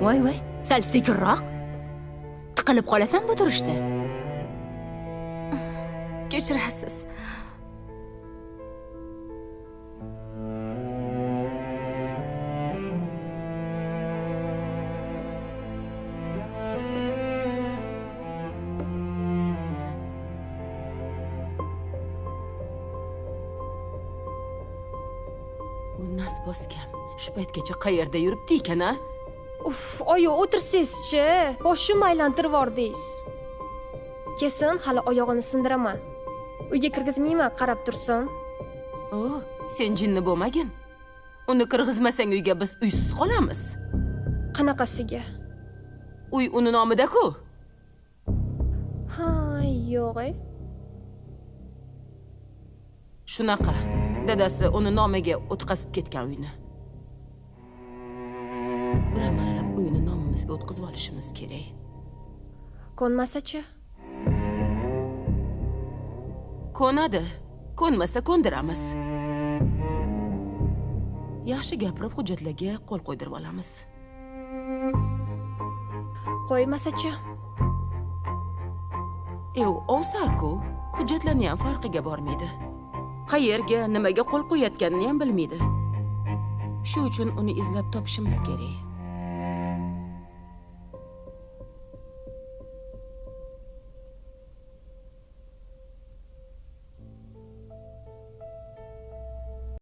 Voy voy, sal sekinroq. Tiqilib qolasan bu turishda. Kechirasiz. Bu nas bosgan. Shu paytgacha qayerda yuribdi ekan a? Uf, oyi, o'tirsangizchi, boshimni aylantirib yubordingiz. Kesin hali oyog'ini sindiraman. Uyga kirgizmayman, qarab tursin. O, sen jinni bo'lmagin. Uni kirgizmasang uyga biz uysiz qolamiz. Qanaqasiga? Uy uni nomida-ku. Ha, yo'q. E. Shunaqa. Dadasi uni nomiga o'tqazib ketgan uyni. Bir amallab uyni nomimizga o'tkazib olishimiz kerak. Ko'nmasachi? Ko'nadi. Ko'nmasa ko'ndiramiz. Yaxshi gapirib hujjatlarga qo'l qo'ydirib olamiz. Qo'ymasachi? Ev ovsar-ku, hujjatlarni ham farqiga bormaydi. Qayerga, nimaga qo'l qo'yayotganini ham bilmaydi. Shu uchun uni izlab topishimiz kerak.